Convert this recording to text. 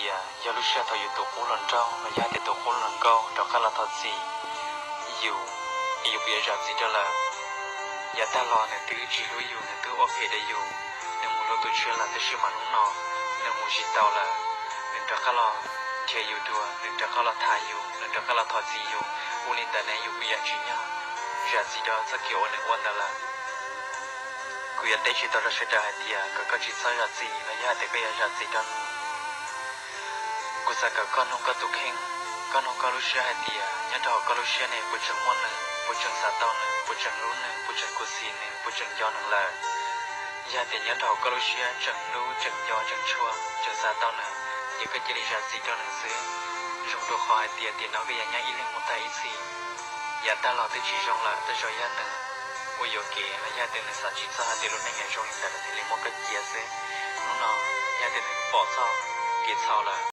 tias yog lub sij hawm thaum yus tus qub hluas nraug los yog hais tias tus qub hluas nkauj rov qab los thov txim yus, es yus kuj yuav zam txim rau lawm. Yav tag los nws twb tsis hlub yus, nws twb ua phem rau yus, nws mus hlub tus tshiab lawm, tab sis mas hnub no nws mus tsis tau lawm, nws rov qab los nrhiav yus dua, nws rov qab los tham yus, nws rov qab los thov txim yus. Ua li ntawd ne yus kuj yuav tsim nyog zam txim rau txoj kev uas nws ua ntawd lawm. Kuv yuav teb tsis tau rau sawv daws hais tias kom koj tsis txhob zam txim los yog hais tias koj yuav zam txim rau nws. Kuv xav kom koj nug koj tus kheej, koj nug koj lub siab hais tias nyob rau hauv koj lub siab ne puas tseem muaj nws, puas tseem xav tau nws, puas tseem hlub nws, puas tseem khuv xim nws, puas tseem nco nws lawm. Yog hais tias nyob rau hauv koj lub siab tseem hlub, tseem nco, tseem tshua, tseem xav tau nws, ces koj cia li zam txim rau nws xwb. Zoo rau qhov hais tias tiam no koj yuav nyob ib leeg mus tag ib txhis. Yav tag los twb tsis zoo lawm, tej zaum yog nws ua yuam kev los yog hais tias nws xav tsis txog hais tias lub neej yuav zoo li ntawd nws thiaj li muab koj cia xwb. Hnub no yog hais tias nws pom txog kev txhaum lawm,